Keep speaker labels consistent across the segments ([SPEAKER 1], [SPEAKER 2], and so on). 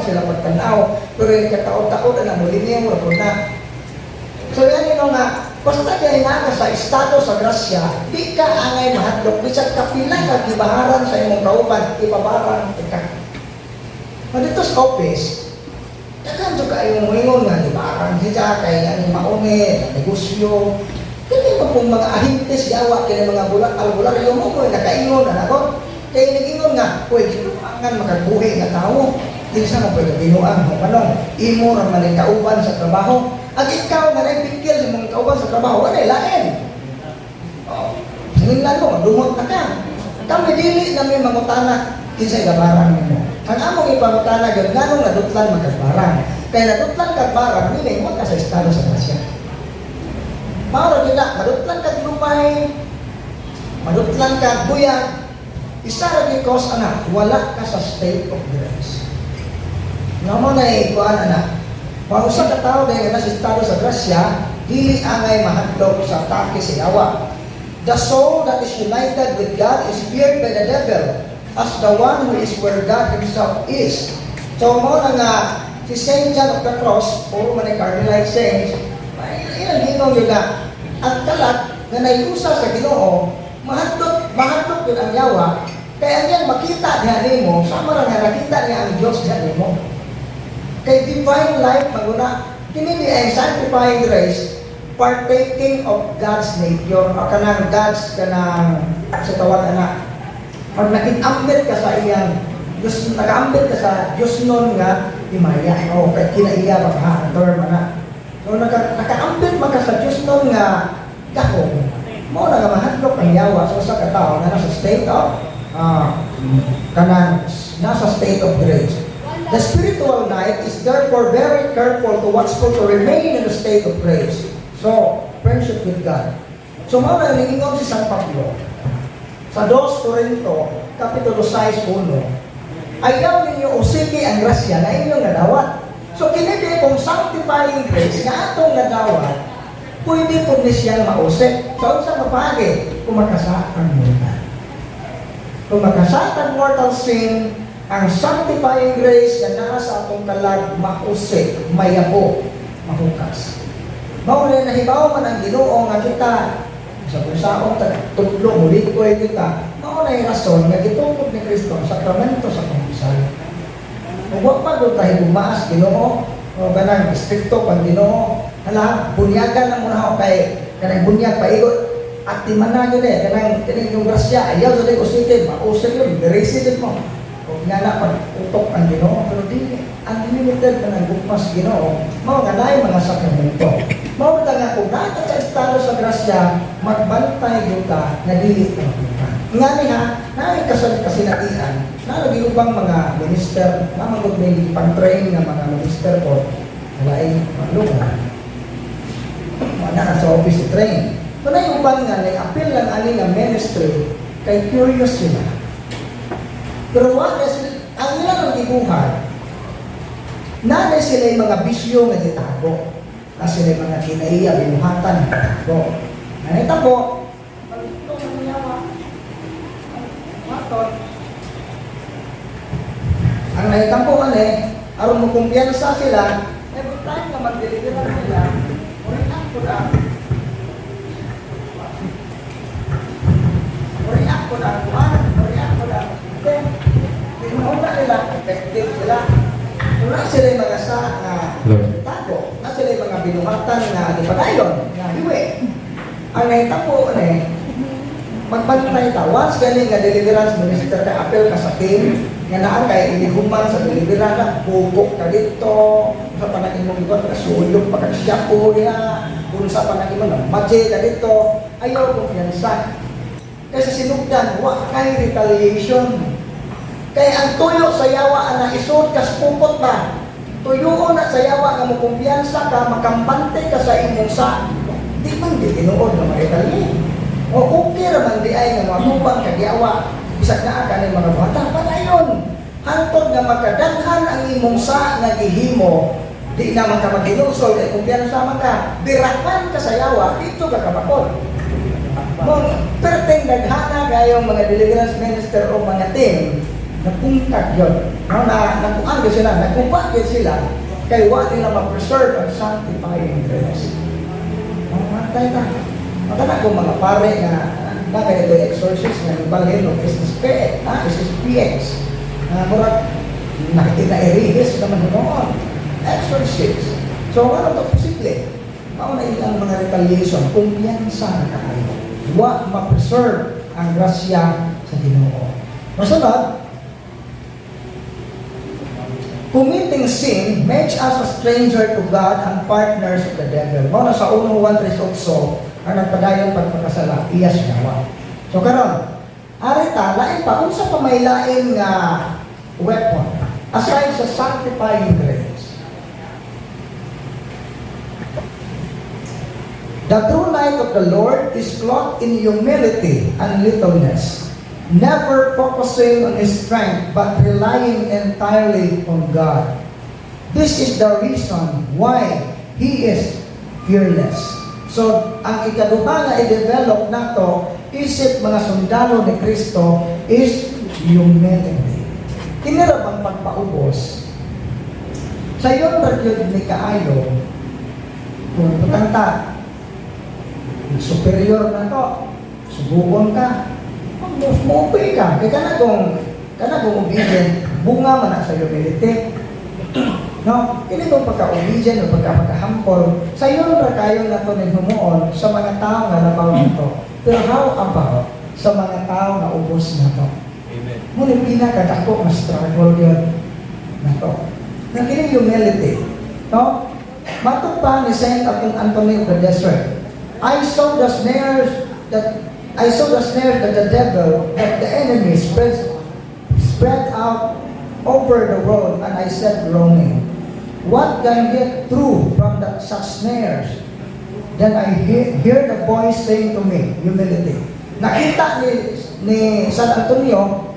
[SPEAKER 1] sila pagtanaw, pero yung kataod-taod na mulingaw ra pud na. So yan yun nga, basta kay naa ka sa estado sa grasya, di ka angay mahadlok, bisag kapila ka gibaharan sa imong kauban, ipabarang ka. Ma dito sa office, daghan jud kaayo moingon nga gibaharan siya kay ang mauni, ang negosyo. Kini pa pong mga ahintes yawa kini mga bulat albularyo mo mo nakaingon na ako. Kay nag-ingon nga, "Uy, ginuangan makabuhi nga tawo. Kinsa mo pwede binuang mo kanong imo ra man ang kauban sa trabaho." Ang ikaw nga naipikil sa mga kauban sa trabaho, wala lain. Oh, sininglan mo, madumot na ka. Kami dili namin mangutana kinsay gabarang nimo. Ang among ipangutana gyud, nganong nadutlan man kag barang. Kay nadutlan kag barang, meaning wa ka sa estado sa grasya. Mao ra gyud na, madutlan kag lumay, madutlan kag buyag, isa ra gyud cause ana, wala ka sa state of grace. Nga mo na kuan ana. Kung usa ka tawo dahil nga nasa estado sa grasya, dili angay mahadlok sa atake sa yawa. The soul that is united with God is feared by the devil as the one who is where God Himself is. So mo na nga si Saint John of the Cross, puro man ni Carmelite saints, ay ilang ginoo yun na ang kalat nga naiusa sa Ginoo, mahadlok, mahadlok yun ang yawa, kaya ang iyang makita diha nimo, sama ra nga nakita niya ang Dios diha nimo. Kay divine life maguna, kini ni ay sanctifying grace, partaking of God's nature, o kanang God's kanang sa tawag ana. Pag nakig-ambit ka sa iyang Diyos, nakaambit ka sa Diyos nun nga himaya, o kay kinaiya ba ka, ang term ana. So nakaambit man ka sa Diyos nun nga gahom, mo na nga mahadlok ang yawa sa usa ka tawo nga nasa state of kanang nasa state of grace. The spiritual knight is therefore very careful to watchful to remain in the state of grace. So, friendship with God. So, mao na ningingon si San Pablo sa 2 Corinto, Kapitulo 6, 1, "Ayaw ninyo usiki ang grasya na inyong nadawat." So, kini di kung sanctifying grace nga atong nadawat, pwede po ni siyang mausik. Sa unsa nga paagi? Kung makasala ang mortal. Kung makasala ang mortal sin, ang sanctifying grace na naa sa atong kalag mausik, mayabo, mahukas. Mao na nahibaw man ang Ginoo nga kita sa kung saon ta tudlo mulikoy kita, mao na yung rason nga gitukod ni Kristo ang sakramento sa kumpisal. Kung wa pa gud tayo bumaas Ginoo, o kanang strikto pang Ginoo, hala bunyagan na muna ako kay kanang bunyag paigot at timana yun eh, kanang kanang yung grasya, ayaw sa usikin, mausik yun, dirisi din mo. O nga na pag utok ang Ginoo, pero dili, unlimited na ng gugmas Ginoo, mao nga naay mga sakramento. Mao na nga kung naa ka sa estado sa grasya, magbantay gyud ka nga dili ka mabuka. Nga ni ha, naay kasal kasinatian, naa lagi ubang mga minister, naa man gud may pang-train nga mga minister ko, laing mga lugar. Wala na sa office train. So na yung uban nga, nag-appeal lang ani nga ministry, kay curious sila. Pero wa na sila, ang ilang ang gibuhat, na sila yung mga bisyo nga gitago. Na sila yung mga kinaiya, binuhatan, gitago. Nanita po, pag ng yawa, maton, ang nahitampo man eh, aron mo kumpiyansa sila, every time na mag-deliver sila, mo-react ko na ang kuan, mo-react ko na ang then, pinuuna nila, effective sila. Wala sila yung mga sa nga
[SPEAKER 2] Lord.
[SPEAKER 1] Tago, na sila yung mga binuhatan nga gipadayon, nga hiwi. Ang nahitabo eh, magbantay ta. Once galing nga deliverance minister ka, appeal ka sa team, nga naa kay ilihuman sa deliverance, na bugok ka dito, sa panagin mo gibuhat, kasulog pa kag shampoo niya, kung sa panagin mo, nagmadje ka dito, ayaw kumpiyansa. Kaysa sinugdan, wa kay retaliation. Kay ang tuyo sa yawa ana isod kas pupot ba? Tuyo na sa yawa nga mo kumpiyansa ka, makampante ka sa imong sa di man di tinuod nga ma-retaliate. O okay ra man di ay nga matubang kag yawa bisag naa ka ning mga buhatan padayon. Hantod nga makadaghan ang imong sa nga gihimo, di naman ka maghinulsol kay kumpiyansa man ka, birakan ka sa yawa, dito ka kabakol. Mong perteng daghana kayong mga deliverance minister o mga team. Napungkag yun. No, na, nakuan gyud sila, nakuha gyud sila, kay wa nila ma-preserve ang sanctifying grace. No, matay ta. Maka kung mga pare nga na kay ito exorcist nga ibalhin og SSP, SSPX. Na murag nakita naman noon. Exorcist. So ano to posible? Mao na ilang mga retaliation, kumpiyansa na kaayo. Wa ma-preserve ang grasya sa Ginoo. Masunod, committing sin makes us a stranger to God and partners of the devil. Mao na sa 1 Juan 3:8, ang nagpadayon pagpakasala, iya sa yawa. So karon, ari ta, lain pa, unsa pa may lain nga weapon aside sa sanctifying grace? The true knight of the Lord is clothed in humility and littleness, never focusing on his strength but relying entirely on God. This is the reason why he is fearless. So, ang ikaduha nga i-develop nato isip mga sundalo ni Kristo is humility. Kini ra bang pagpaubos? Sayon ra gyud ni kaayo kung putang superior na to, subukon ka, mo ka. Kay kana kung obedient, bunga man na sa humility. No? Kini kung pagka-obedient o pagka-humble, sayon ra kayo nato ning humuon sa mga tao nga labaw nato. Pero how about sa mga tao nga ubos nato?
[SPEAKER 2] Amen.
[SPEAKER 1] Mao pinakadako nga struggle yun nato. Na kini humility. No? Matod pa ni Saint Anthony of the Desert, I saw the snares that the devil, that the enemy spread out over the world, and I said, groaning, "What can get through from such snares?" Then I hear the voice saying to me, "Humility." Nakita ni San Antonio,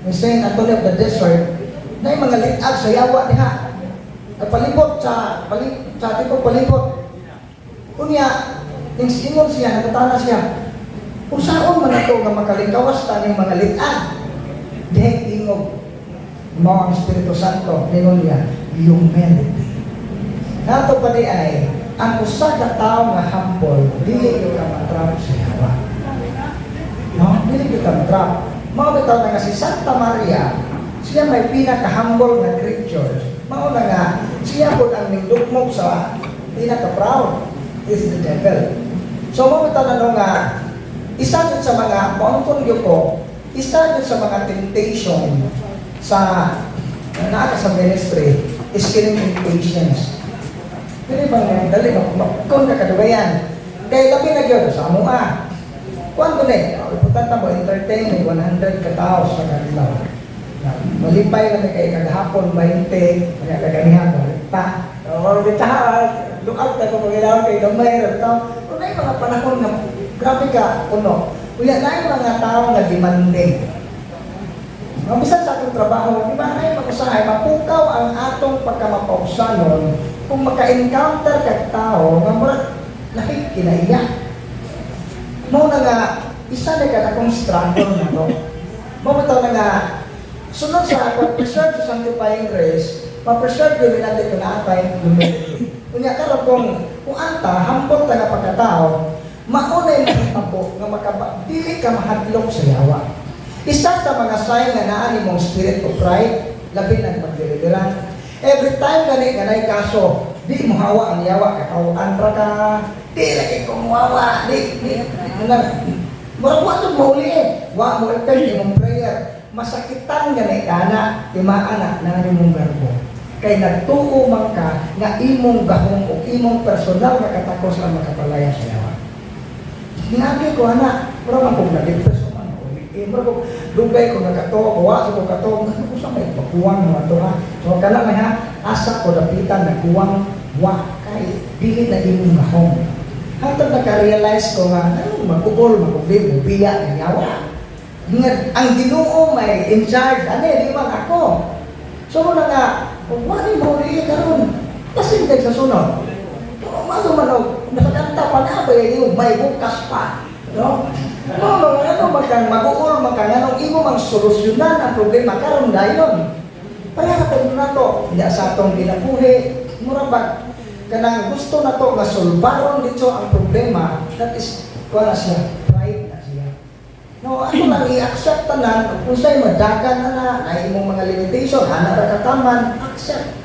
[SPEAKER 1] ni Saint Antonio of the Desert, na yung mga litag sa yawa diha. Palibot sa tipo palibot. Unya, ning ingon siya, nagutana siya, "Unsaon man ato nga makalingkawas ta ning mga lit-ag?" Dihay tingog mao ang Espiritu Santo, ningon niya, "Humility." Nato pa di ay, ang usa ka tawo nga humble, dili gyud ka matrap sa yawa. No? Dili gyud ka matrap. Mao bitaw na nga si Santa Maria, siya may pinaka-humble nga creatures. Mao na nga, siya po ang ningdukmok sa pinaka-proud is the devil. So mao bitaw na no nga, isa jud sa mga, maungkon gyud ko, isa jud sa mga temptation sa naa ka sa ministry is kining impatience. Dili ba nga, dali ba, kung kakadugayan. Kay labi na gyud sa amoa. Kuan ko ni, importante mo entertain ni 100 ka tao sa kadlaw. Na, malipay na kay kagahapon 20, kaya kaganihan pa. Or bitaw, look out na kung pagilawon kay gamay ra bitaw. Kung na mga panahon nga grabe ka puno. Unya na yung mga tao nga demanding. Ang bisan sa atong trabaho, di ba, ay mag-usahay, mapukaw ang atong pagkamapausanon kung maka-encounter kag tao nga murag lahi kinaiya. Mao na nga, isa na ka akong struggle na to. Mao bitaw na nga, sunod sa pag-preserve sa sanctifying grace, ma-preserve yun natin kung naatay humility. Unya karon kung anta, humble ta nga pagkatao, maunay mahitabo nga makaba, dili ka mahadlok sa yawa. Isa sa mga sign nga naa nimong spirit of pride, labi nang magdeliveran. Every time gani nga naay kaso, di mo hawa ang yawa, kakawan ra ka, di lagi ko muhawa, di, di, di, na, murag wa to mauli eh. Wa mo effect imong prayer. Masakitan gani ka na, timaan na na nimong garbo. Kay nagtuo man ka nga imong gahom o imong personal nga katakos ang makapalaya sa yawa. Ginagi ko ana, mura man kong na-depress ko man. Eh, mura ko dugay ko nakato, wa ko kato, ano ko sa may pakuwang naman to ha. So kana man ha, asa ko dapitan nagkuwang wa kay dili na imong gahom. Hangtod naka-realize ko nga, ano, magkugol, magubli, mubiya, ang yawa. Nga, ang Ginoo may in charge, ano, di man ako. So muna nga, kung wala mo uli karon, pasintag sa sunod. Kung ano man, og nasa kanta pa na ba yung may bukas pa. No? No, ano man kang mag-uol man ka, nganong imo mang solusyonan ang problema karon dayon. Pareha po nato, hindi sa atong ginabuhi, mura ba kanang gusto nato nga solbaron dito ang problema, that is kuha na siya, pride na siya. No, ako lang i-accept tanan, kung sa'y madagan na na, na imong mga limitation, hana ra kataman, accept.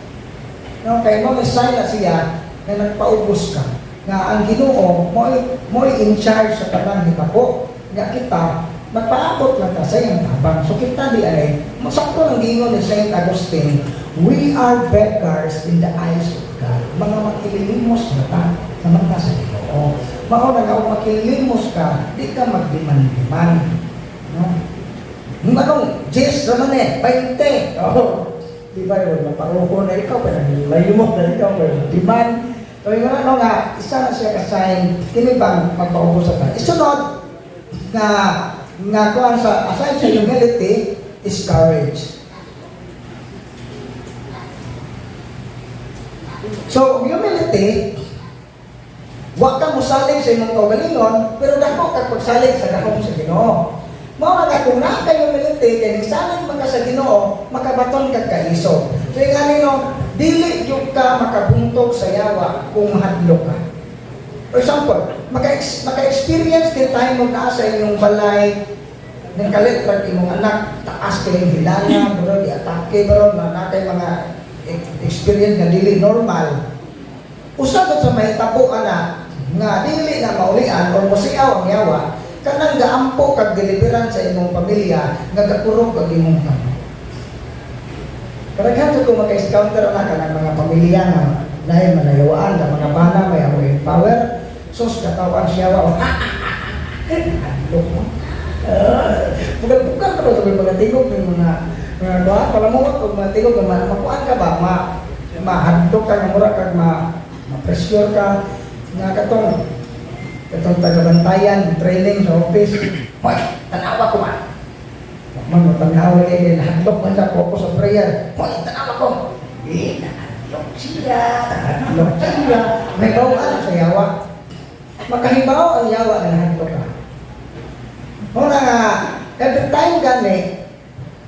[SPEAKER 1] No, kay mo may sign na siya nga nagpaubos ka nga ang Ginoo mo'y in charge sa tanang hitabo nga kita magpaabot lang ta sa iyang tabang. So kita di ay sakto ng giingon ni Saint Augustine, "We are beggars in the eyes of God." Mga makililimos na ta sa mata sa Ginoo. Mao na nga kung makililimos ka, di ka magdiman-diman. No? Anong, Jess naman eh, 20. Oh, di ba yun, maparuko na ikaw, pero layo mo na ikaw, pero demand. So yung ano nga, isa na siya ka sign, kini bang magpaubos sa tayo. Isunod, nga, nga kuan sa, aside sa humility, is courage. So, humility, wa ka mosalig sa imong kaugalingon, pero dako kag pagsalig sa gahom sa Ginoo. Mao nga kung naa kay humility, kay nisalig man ka sa Ginoo, makabaton kag kaisog. So yung ano no, dili gyud ka makabuntog sa yawa kung mahadlok ka. For example, maka-experience din tayo mo naa sa inyong balay, nang kalit rag imong anak, taas kay hilana, bro, di-atake, bro, na naa kay mga experience nga dili normal. Usa sa mahitabo ana nga dili na maulian or mosiaw ang yawa, kanang gaampo kag deliverance sa imong pamilya nga gakurog ang imong kamot. Karaghan sa kung maka-encounter na kanang mga pamilya nga dahil manayawaan ka mga bana may amoy power sus katawan siya wa hadlok mo. Bukan-bukan ka ba sa mga tingog ng mga mga doa palamuot og mga tingog nga makuan ka ba, mahadlok ka nga mura kag ma-pressure ka nga katong katong tagabantayan training sa office, "Hoy, tanawa ko ba?" Man mo tanawa ni nahadlok man sa focus sa prayer. "Hoy, tanawa ko." Eh, nahadlok siya, nahadlok siya. May bawaan sa yawa. Makahibaw ang yawa nga nahadlok ka. Mao na nga, every time gani,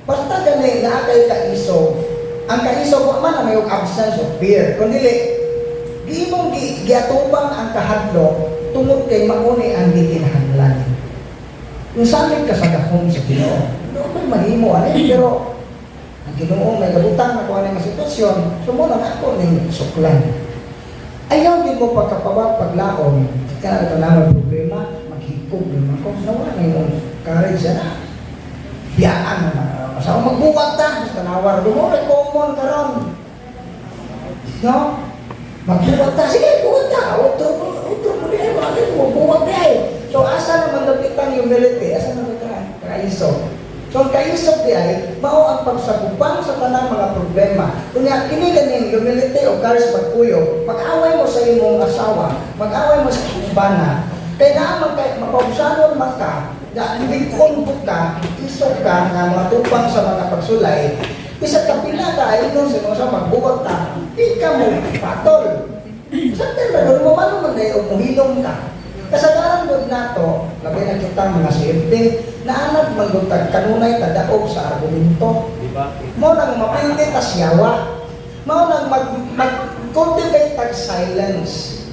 [SPEAKER 1] basta gani naa kay kaisog, ang kaisog wa man ang mayong absence of fear. Kundi giimong giatubang ang kahadlok tungod kay mauni ang gikinahanglan. Kung salig ka sa gahom sa Ginoo, do ko'y mahimo ani, pero ang Ginoo may gabutang na kuha nga sitwasyon, so mo lang ako ning suklan. Ayaw din mo pagkapawag paglaom, ka na naman problema, maghikog naman ko, nawa na yung courage na. Biyaan naman, sa magbuwag ta, basta nawar, mo common karon. No? Magbuwag ta, sige, buwag ta, utro mo, utro mo di ay, mo, buwag di ay. So asa naman lapitan humility, asa naman ka kaisog? So ang kaisog di ay, mao ang pagsagupang sa tanang mga problema. Kunya, kini ganing humility o courage pagkuyog, mag-away mo sa imong asawa, mag-away mo sa imong bana, kay naa man kay mapaubsanon man ka, na lig-on ka, isog ka nga mga tupang sa mga pagsulay, bisag kapila ka ay sa mga sa magbuwag ta, di ka mo patol. Sa ba mo man man day og muhilom ka. Kasagaran gud nato, labi na kita mga CFD, naanad man gud tag kanunay tadaog sa argumento.
[SPEAKER 2] Di ba?
[SPEAKER 1] Mao nang mapildi tas yawa. Mao nang mag cultivate tag silence.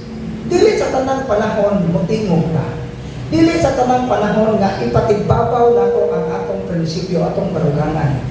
[SPEAKER 1] Dili sa tanang panahon motingog ka. Dili sa tanang panahon nga ipatibabaw nato ang atong prinsipyo, atong baruganan.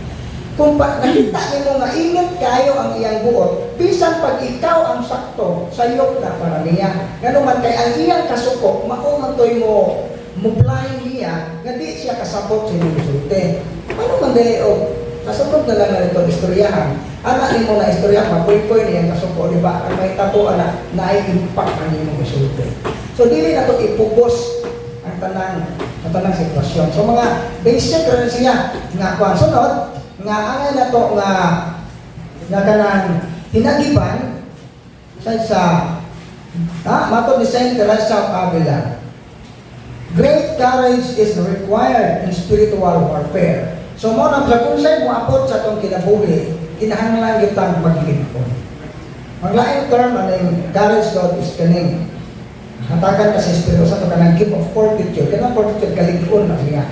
[SPEAKER 1] Kung pa, nakita nimo nga ingat kayo ang iyang buot, bisan pag ikaw ang sakto, sayop na para niya. Ngano man kay ang iyang kasuko, mao man toy mo mo blind niya nga di siya kasabot sa imong gisulti. Ano man dili og kasabot na lang na ito istoryahan. Ana nimo na istorya, mapuypoy niyang kasuko, di ba? Ang may tato ana naay impact ang imong gisulti. So dili na to ipugos ang tanang sitwasyon. So mga basic ra na siya nga kuan sunod nga angay na to nga nga kanang hinagiban sa matod ni Saint Teresa of Avila. Great courage is required in spiritual warfare. So mo nang sa kung sa'y moabot sa atong kinabuhi, kinahanglan kitang maglingkod. Ang laing term aning courage God is kaning Hatagan ka sa Espiritu Santo kanang gift of fortitude. Kanang fortitude, kalig-on na siya.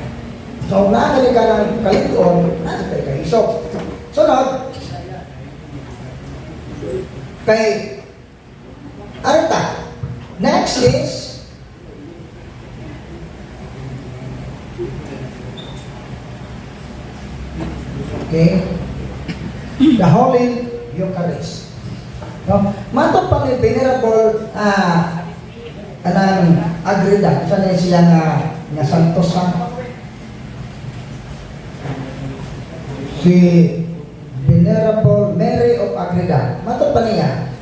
[SPEAKER 1] So, naa ka ng kalig-on, naa kay kaisog. Sunod, kay Arta. Next is okay, the Holy Eucharist. No? Matod pa ni Venerable kanang Agreda, sa na siya nga santos ha? Si Venerable Mary of Agreda. Matod pa niya,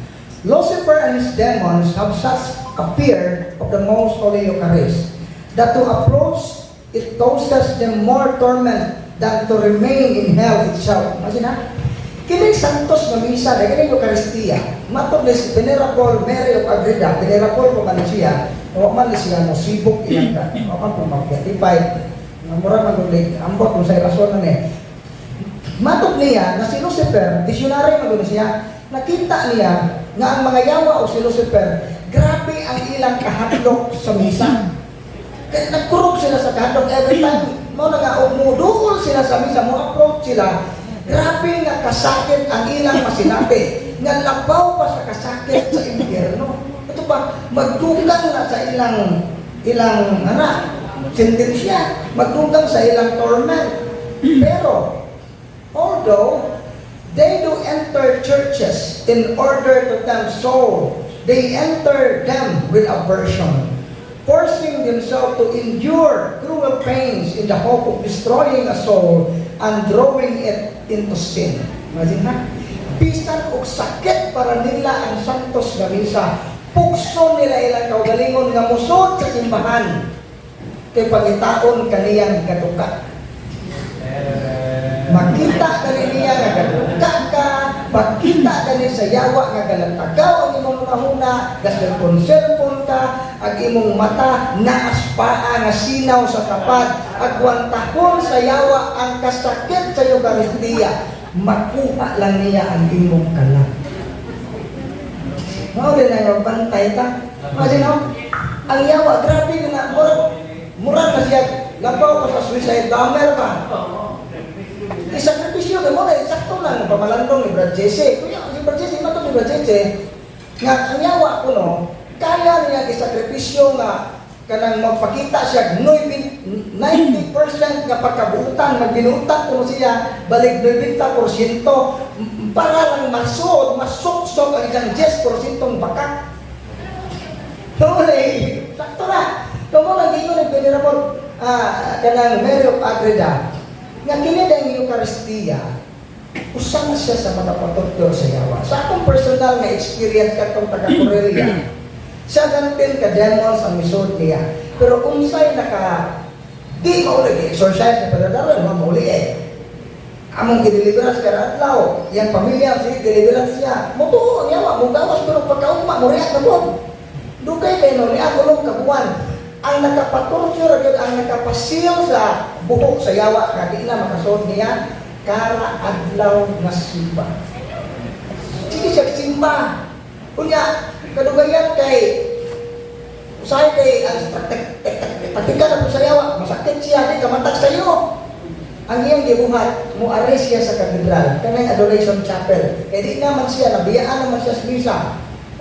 [SPEAKER 1] "Lucifer and his demons have such a fear of the Most Holy Eucharist that to approach it causes them more torment than to remain in hell itself." Imagine ha? Kining santos nga misa, kay kining Eucharistia, matod ni si Venerable Mary of Agreda, venerable pa man siya, wa man ni siya mo sibok iyang ka, wa man po mag-beatify, nga mura man gud, ambot kung sa rason na ni. Matod niya na si Lucifer, visionary man gud siya, nakita niya nga ang mga yawa o si Lucifer, grabe ang ilang kahadlok sa misa. Kaya nagkurog sila sa kahadlok every time. Mao na nga, muduol sila sa misa, mo approach sila, grabe nga kasakit ang ilang masinati. Nga labaw pa sa kasakit sa impyerno. Ito pa, magdugang na sa ilang ana, sentensya, magdugang sa ilang torment. Pero, although they do enter churches in order to tempt soul, they enter them with aversion, forcing themselves to endure cruel pains in the hope of destroying a soul and drawing it into sin. Imagine ha? Bisan og sakit para nila ang santos nga misa, pugso nila ilang kaugalingon nga musod sa simbahan kay pangitaon kaniyang gaduka. Makita kani niya nga gaduka ka, makita kani sa yawa nga galatagaw ang imong hunahuna, gaselfon-selfon ka, ang imong mata naaspaa nga sinaw sa tapad, agwantahon sa yawa ang kasakit sa Eucharistia, makuha lang niya ang imong kalag. Mao din ang magbantay ta. Imagine no? Ang yawa, grabe na, murag, murag na siya, labaw pa sa suicide bomber ba? Isakripisyo kay mo na sakto lang pamalandong ni Brad Jesse. Kuya, si Brad Jesse, mato ni Brad Jesse, nga ang yawa ko no, kaya niya isakripisyo nga kanang magpakita siya 90% nga pagkabuutan, magbinuutan kuno siya, balik 90% para lang masud, masuksok ang isang 10% bakak. Huli, sakto na. Kamo lang gingon ng Venerable kanang Mary of Agreda, nga kini ang Eucharistia, usa na siya sa makapatorture sa yawa. Sa akong personal nga experience katong taga Corelia, 17 ka demons ang misod niya. Pero unsay naka di mauli exorcise na pero mo mauli eh. Among gideliverance kada adlaw, iyang pamilya sige deliverance siya. Mo tuo yawa mo gawas pero pagkaugma mo react na pod. Dugay kay no niya ulong ka buwan. Ang nakapatorture gyud, ang nakapasil sa buhok sa yawa nga di na makasuod niya kara adlaw nga simba. Sige siya simba. Unya kadugayan kay usahay kay ang taktika na po sa yawa, masakit siya, di kamatag sa iyo. Ang iyang gibuhat, mo aris siya sa katedral, kanang Adoration Chapel. Kay di naman siya, nabiyaan naman siya sa misa.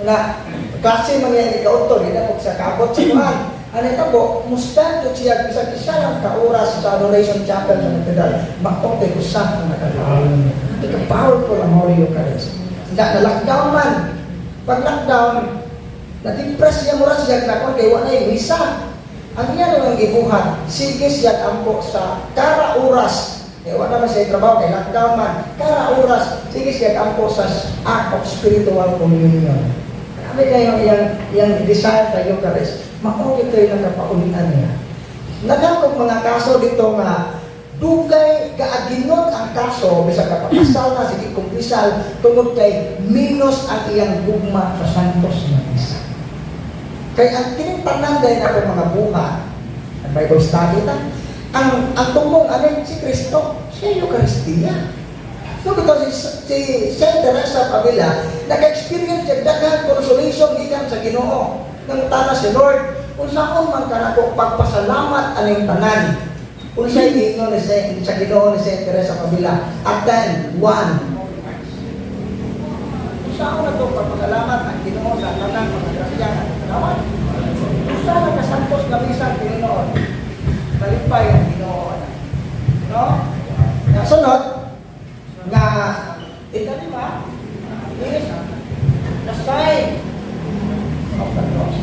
[SPEAKER 1] Na, klase man niya ikauto, di na po sa kabot sa kuan. Ano ito po, muspend jud siya bisag isa lang ka oras sa Adoration Chapel sa katedral. Maote usa ang nakagawa. Ito ka powerful ang Holy Eucharist. Na, na-lockdown man. Pag lockdown, na-depress siya, mura siya na kay wa na misa. Ang iya nang gibuhat, sige siya ampo sa kara oras. Kay wa naman siya trabaho kay lockdown man. Kara oras, sige siya ampo sa act of spiritual communion. Grabe kayo iyang iyang desire sa Eucharist. Mao ito yung nakapaulian niya. Nagkakong mga kaso dito nga dugay gaaginot ang kaso bisag kapakasal na sige kumpisal tungod kay minus ang iyang gugma sa santos nga misa. Kay ang kining tanan dahil nato mga buhat, ang Bible study ta, ang tumong ano si Kristo, siya Eucharistia. No, because si Saint Teresa of Avila, naka-experience siya daghang consolation gikan sa Ginoo. Nangutana si Lord, "Unsaon man kanako pagpasalamat aning tanan?" Unsay giingon ni sa Ginoo ni Saint Teresa of Avila? Attend one. Unsaon na to pagpasalamat ang Ginoo sa tanang mga grasya nga natanawan? Usa na ka santos nga misa tinuod. Malipay ang Ginoo ana. No? Nga sunod nga ikalima is the sign of the cross.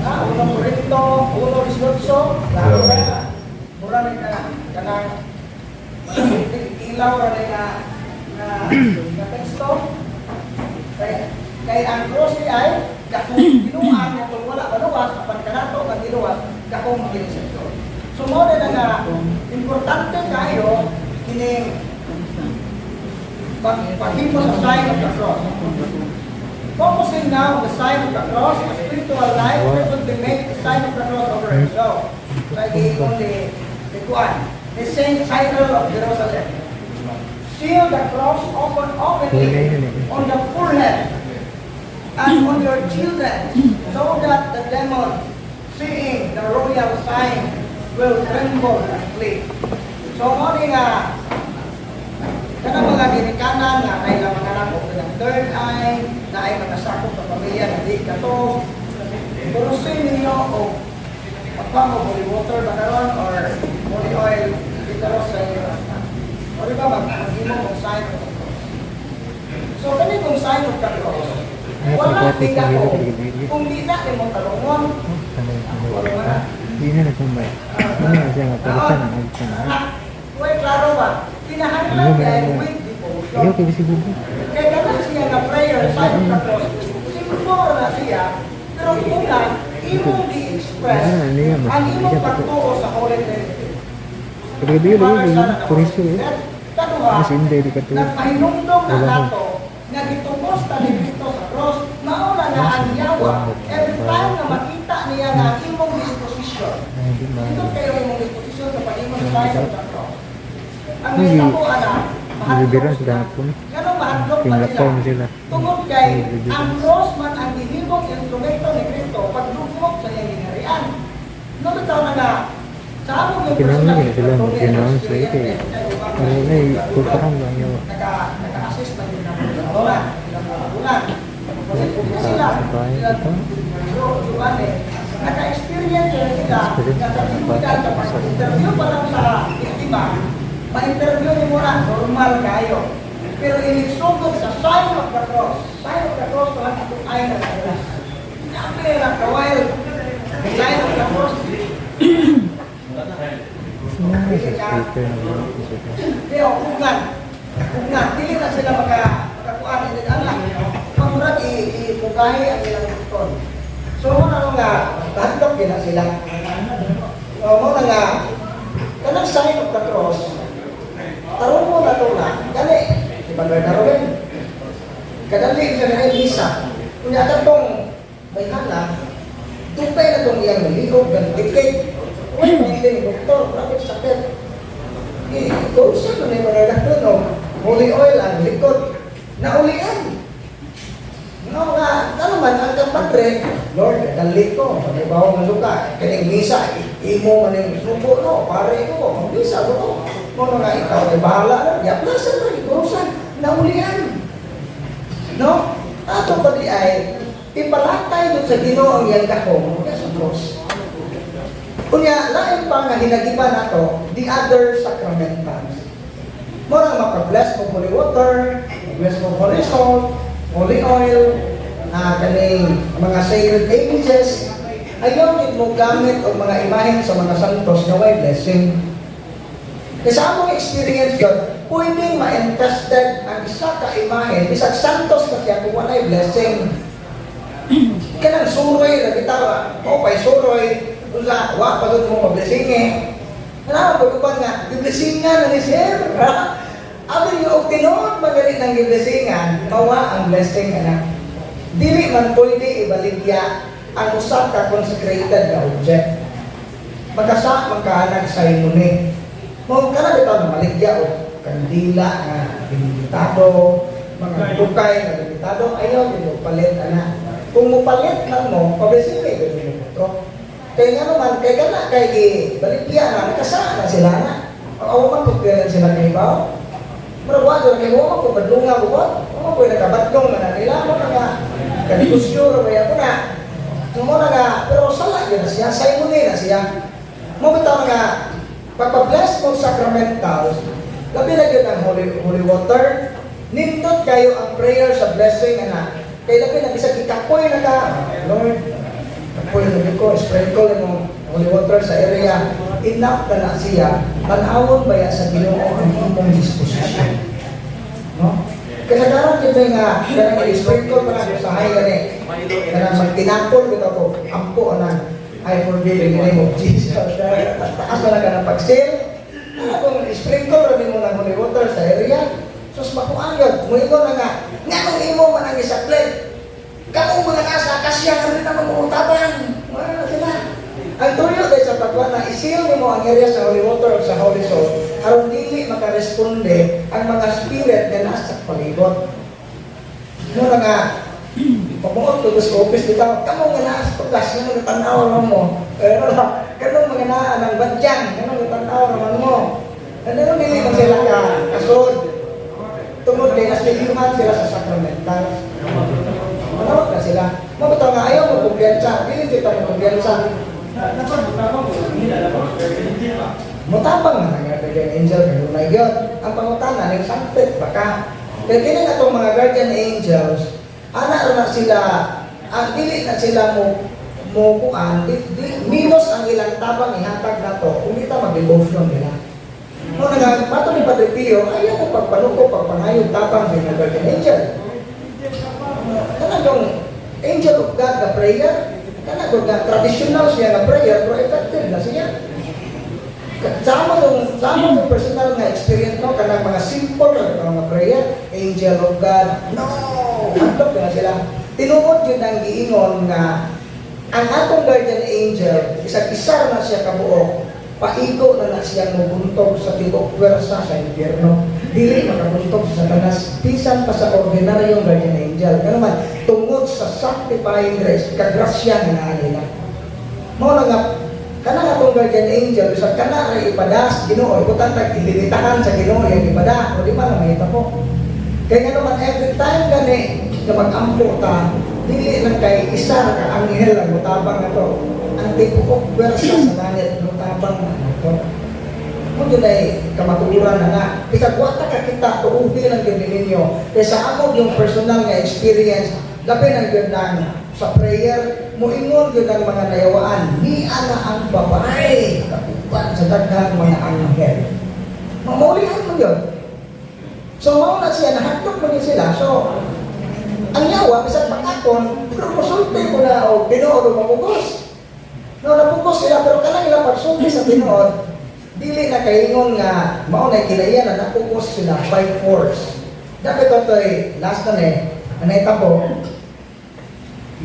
[SPEAKER 1] 1 Korinto 1:18, klaro na. Mura ni ka kanang ilaw ra ni nga teksto. Kay ang cross ni ay dakong binuang nga kung wala maluwas, apan kanato nga giluwas, dakong kini sa Dios. So mao na nga importante kayo kining paghimo sa sign of the cross. Focusing now on the sign of the cross, a spiritual life frequently make the sign of the cross over himself. Like giingon ni Juan, ni Saint Cyril of Jerusalem. "Seal the cross openly on the forehead and on your children, so that the demon, seeing the royal sign, will tremble and flee." So, mao ni nga, kanang mga ginikanan nga kay lang mga anak og kanang third eye, na ay mga sakop sa pamilya na di kato, purusin ninyo og pagpa mo holy water ba karon or holy oil dito sa inyo. O di ba maghimo og sign of the cross. So kani kong sign of the cross,
[SPEAKER 2] Ay,
[SPEAKER 1] wala
[SPEAKER 2] pagkati
[SPEAKER 1] ni
[SPEAKER 2] sa
[SPEAKER 1] ako
[SPEAKER 2] hilo, dili.
[SPEAKER 1] kung di na nimo tarungon.
[SPEAKER 2] Ano, di na nagkumbay. Ano nga siya nga, palitan ang agta na.
[SPEAKER 1] Ah, way klaro ba? Kinahanglan
[SPEAKER 2] Ano ba
[SPEAKER 1] kay
[SPEAKER 2] yan?
[SPEAKER 1] with devotion.
[SPEAKER 2] Ayaw kay si Bubu.
[SPEAKER 1] Kaya kana siya nga prayer, sign of the cross, simple na siya, pero una, imong di-express
[SPEAKER 2] Ah, ano yan,
[SPEAKER 1] ang imong
[SPEAKER 2] siya pa to.
[SPEAKER 1] pagtuo sa Holy Trinity.
[SPEAKER 2] Pero gabi lagi, kuriso eh.
[SPEAKER 1] Kaduha,
[SPEAKER 2] Mas hindi, di ka to.
[SPEAKER 1] nagpahinumdom na
[SPEAKER 2] Wala ko.
[SPEAKER 1] nato nga gitubos ta ni Kristo sa cross, mauna na ang yawa, every time nga makita niya nga ang imong disposition,
[SPEAKER 2] Ay, hindi ma.
[SPEAKER 1] ito kayo imong disposition sa paghimo sa sign of the cross. Ang
[SPEAKER 2] Hindi.
[SPEAKER 1] mahitabo ana, mahadlok
[SPEAKER 2] Bibiran
[SPEAKER 1] sila.
[SPEAKER 2] sila hapon.
[SPEAKER 1] Ngano mahadlok man
[SPEAKER 2] Pinglakaw
[SPEAKER 1] sila?
[SPEAKER 2] sila.
[SPEAKER 1] Tungod kay
[SPEAKER 2] Ay,
[SPEAKER 1] ang cross man ang gihimong instrumento ni Kristo pagdugmok sa iyang gingharian. No bitaw na nga sa among yung
[SPEAKER 2] Kinahanglan
[SPEAKER 1] personal
[SPEAKER 2] gid sila,
[SPEAKER 1] experience,
[SPEAKER 2] kinahanglan sila kay ano na eh, kulpahan ba niya?
[SPEAKER 1] Naka-assist man yun ng ulan, ilang mga ulan. Kasi sila,
[SPEAKER 2] Sa bahay
[SPEAKER 1] sila,
[SPEAKER 2] ito?
[SPEAKER 1] so, ano eh, naka-experience na sila
[SPEAKER 2] Experience
[SPEAKER 1] nga sa
[SPEAKER 2] sa
[SPEAKER 1] tinudan
[SPEAKER 2] bata,
[SPEAKER 1] sa pag-interview pa lang sa biktima, ma-interview ni mo na, normal kayo. Pero inigsugod sa sign of the cross, sign of the cross pa lang atong ay na sa Sabi na kawil, sign of the cross,
[SPEAKER 2] Sumama sa speaker na ba?
[SPEAKER 1] Pero ugan, ugan, dili na sila makakuan ini anak. Pamurag i ipugahi ang ilang bukton. So mo na nga kahadlok gina sila. O mo na nga kanang sign of the cross. Tarong mo na to na gani di ba Lord Kadali siya na misa. Kunya katong bayhana, dupay na tong iyang liog ng dikit. Uy, may doktor, grabe sakit. Eh, kung saan na may mga no, holy oil ang likod, naulian. No, nga, ano man, ang kapadre, "Lord, dali ko, panibaw ng suka, kining misa, imo man yung suko, no, pare ko, ang misa ko to. Mo nga ikaw ay bahala na, yaplasan na, ikurusan, naulian. No? Ato pa di ay, ipalatay doon sa Ginoo ang iyang gahom sa cross. Unya, lain pa nga hinagiban nato, the other sacramentals. Mura maka-bless mo holy water, bless mo holy salt, holy oil, kaning mga sacred images. Ayaw gid mo gamit og mga imahen sa mga santos nga way blessing. Kasi sa among experience yun, pwedeng ma-entrusted ang isa ka imahen, bisag santos na siya kung walay blessing. Kanang suroy, ra bitaw, o pay suroy, unsa, wa pa gud mo mablessing eh. Alam mo, pag nga, giblessingan na ni sir. Abi niyo, og tinuod man gali ng giblessingan, mawa ang blessing anak. Dili man pwede ibaligya ang usa ka consecrated na object. Magkasa man ka nag ceremony. Mo kana bitaw na maligya og kandila nga binitado, Mga bukay na limitado, ayaw din mo palit ana. Kung mo palit lang mo, pabesile gud mo to. Kay nga naman, kay kana kay gi baligya na nakasaan na sila na. Aw man kung kailan sila kay baw. Murag wa jud kay mo ko badlunga ko ba? Mo ko nakabatlong na nila mo na nga kanegosyo ra ba ko na. Mo na nga pero sala gyud na siya, simony na siya. Mo bitaw nga pagpa-bless mo sacramentals, labi na gyud ang holy water. Nindot kayo ang prayer sa blessing ana. Kay labi na bisag ikapoy na ka, "Lord, kapoy na ko, sprinkle mo holy water sa area." Enough na na siya, tan-awon baya sa Ginoo ang imong disposisyon. No? Kasagaran gyud may nga kanang i-sprinkle pa na sa hay gani. Kanang magtinakol bitaw ko, ampo na, "I forgive in the name of Jesus." Taas na lang ka ng pag-seal. Ano kung sprinkle ra mo ng holy water sa area? Sus, makuan yun. Muingon na nga, nganong imo man ang isaklit? Kamong mga nasa kasya nga rin naman mumutabang. Wala na sila. Ang tuyo kay sa pagwa na isil nimo ang area sa holy water o sa holy salt aron dili makaresponde ang mga spirit nga nasa palibot. Mo na nga pamuot ko sa office dito, kamo nga naa sa tugas nga mga tanaw naman mo. Pero kanong mga naa ng badyang, kanong mga tanaw naman mo. Ano dili man sila ka kasod. Tungod kay nasiliman sila sa sacramental. Manawag na sila. Mabitaw nga ayaw mo kumpiyansa, dili kita mo kumpiyansa. Mutabang na nga guardian angel kay dunay gyud. Ang pangutana ning sangpit baka. Kay kini nga atong mga guardian angels, ana ra na sila, ang dili na sila mo mo kuan di, di, minus ang ilang tabang ihatag nato kung kita mag-devotion nila. Mo na nga pato ni Padre Pio, ayaw mo pagpanuko, pagpangayog tabang sa inyong guardian angel. Kana yung angel of God na prayer, kana gud nga traditional siya nga prayer pero effective na siya. Sa amo yung personal nga experience no, kanang mga simple ra mga prayer, "Angel of God." No, adto na sila. Tinuod yun ang giingon nga ang atong guardian angel, isang isa na siya kabuok, paigo na na siya mubuntog sa tibuok pwersa sa impyerno. Dili makabuntog sa Satanas, bisan pa sa ordinaryong guardian angel. Kano man, tungod sa sanctifying grace, kagrasya nga naa nila. Mao na nga, kanang atong guardian angel, bisag kana ra ipadas Ginoo, ibutan tag ilimitahan sa Ginoo yung ipada, o di ba na mahita po. Kaya nga naman every time gani nga mag-ampo ta, dili lang kay isa ra ka anghel ang mutabang ato. Ang tibuok pwersa sa langit mutabang na ato. Mo dun ay kamatuoran na nga. Bisag wa ta kakita, tuubi lang gyud ninyo. Kay sa amo yung personal nga experience, labi nang gyud nang sa prayer, muingon gyud ang mga nayawaan, niya na ang babae, kauban sa daghang mga anghel. Mamaulihan mo yun. So, mao na siya, nahadlok mo din sila. So, ang yawa, bisag makakon, pero musulti ko na o tinuod o mapugos. No, napugos sila, pero kanang ilang pagsulti sa tinuod, dili na kaingon nga mao na kinaiya na napugos sila by force. Dapat ito to'y last na eh, anay po,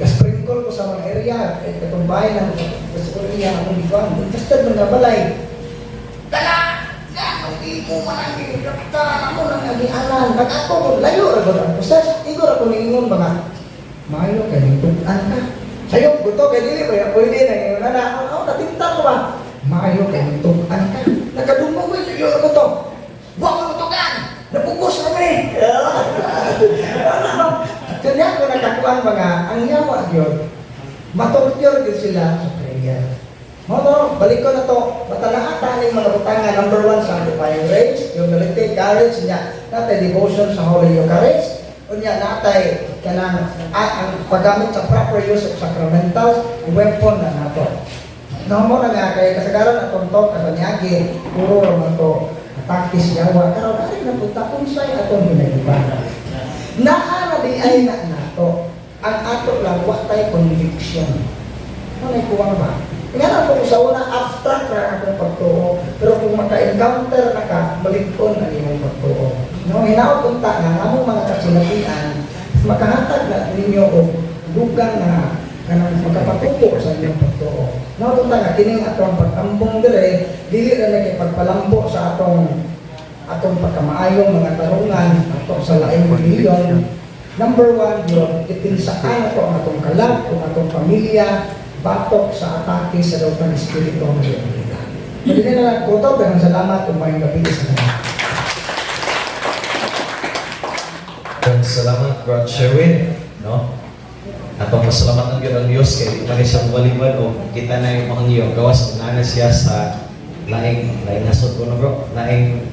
[SPEAKER 1] sprinkle ko sa mga area, eh, katong bahay ng sa niya akong gikuan, infested mga balay. Dala! Ganong imo man ang gigapta, ako nang agianan. Nag-ako ko, layo ra gud ang proses. Igor ako niingon ba nga, "Maayo kay ning tug-an ka." Sayo, gusto kay dili ba yan? Pwede na ingon na na. Ako, natinta ko ba? "Maayo kay ning tug-an ka." Nakadungog ko, layo ra ko to. "Wa ko tugan! Napugos na mi!" Ano? Kanya ko nakakuan mga, ang yawa yun, matorture din sila sa prayer. Mo no, balik ko na to, matanaata ning mga butanga. Number one, sanctifying grace, humility, courage niya, natay devotion sa Holy Eucharist, unya natay kanang ang paggamit sa proper use of sacramentals, weapon na nato. No mo na nga kay kasagaran atong talk ato niagi, puro man to atake sa yawa. Karon ari na punta unsay atong hinagiba. Naa na di ay na nato. Ang ato lang wa tay conviction. Ano na kuwang ba? Nga po sa una, abstract ra akong pagtuo. Pero kung maka-encounter na ka, malig-on ang imong pagtuo. No, hinaot unta nga among mga kasinabian makahatag na ninyo og dugang nga kanang makapatuko sa inyong pagtuo. No, unta nga kining atong pagtambong dire dili ra na kay pagpalambo sa atong atong pagkamaayong mga tarungan ato sa laing relihiyon. Number one, yun, depinsaan ato ang atong kalag, ang atong pamilya, batok sa atake sa daotang espiritu ang Diyos. Pwede na lang ko to, pero salamat kung may gabi sa mga.
[SPEAKER 3] Salamat, Brad Sherwin. No? Atong pasalamatan gyud ang Dios kay di man siya mobalibad o kita na yung mga iyo gawas og naa na siya sa laing laing nasod ko, no, bro, laing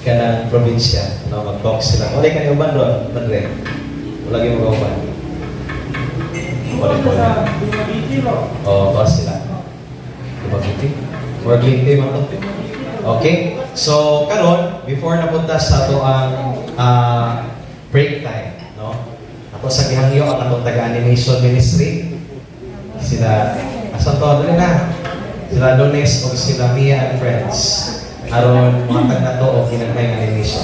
[SPEAKER 3] kanang probinsya, no? Mag-talk sila. Wala ka ni uban ron, padre? Wala gyud mo uban? Wala ko. Oh, gawas sila. Dumaguete or Glinte man to. Okay, so karon, before napunta sa ato ang break time, no, ako sa gihangyo ang atong taga-animation ministry. Sila, asan to? Dali na. Sila Dones o sila Mia and Friends. Aron matag na to o ginagmay animation.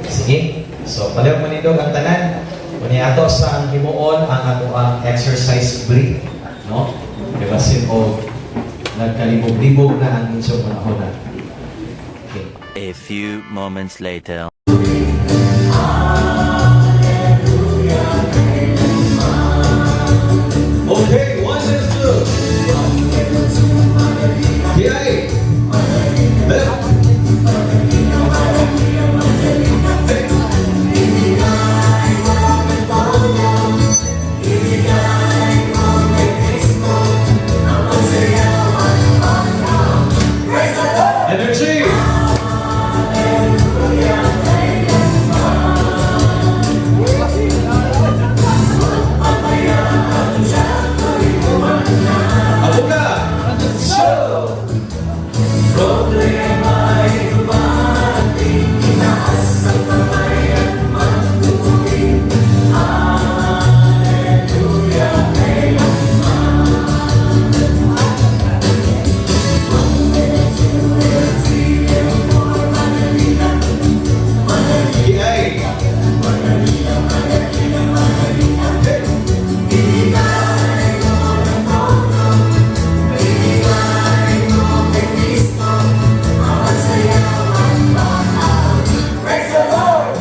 [SPEAKER 3] Sige. So, palihog manindog ang tanan. Unya ato sa ang himuon ang ato ang exercise brief, no? Diba sin o nagkalibog-libog na ang inyong panahon na. Okay.
[SPEAKER 4] A few moments later.
[SPEAKER 3] Okay, one and two. Yay! Left. Hey. Energy! Ako ka! So! Problema ay dumating, itaas ang kamay at magpuri. Hallelujah, kailanman. One, two, three, and four, Manalina, Manalina, Manalina, Manalina, Manalina. Hey! Ibigay mo ang todo, ibigay mo kay Kristo, ang saya at pag-awit. Praise the Lord!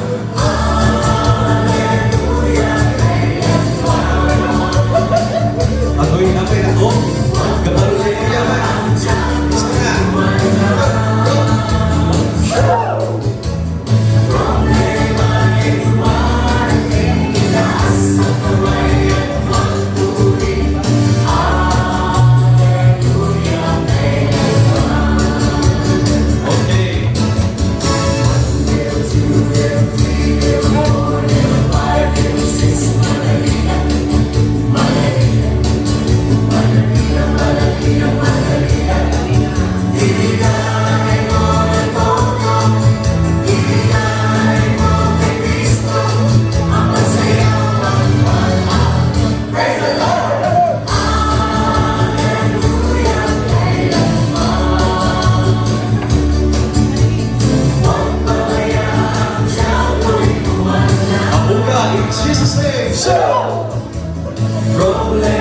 [SPEAKER 3] Hallelujah, kailanman. Agoy na kayo ako. Gabalo sa inyo yaman. Isa na. Go! Problema ay dumating, itaas ang kamay at magpuri. Hallelujah, kailanman. Okay. One, two, three, four, five, six, Manalina, Manalina, Manalina, Manalina, Manalina. Ibigay mo ang todo, ibigay mo kay Kristo, ang masaya at pag-awit. Praise the Lord! Hallelujah, kailanman. Huwag pabayaan siya'y buwan na. Abuga, in Jesus' name! So! Problema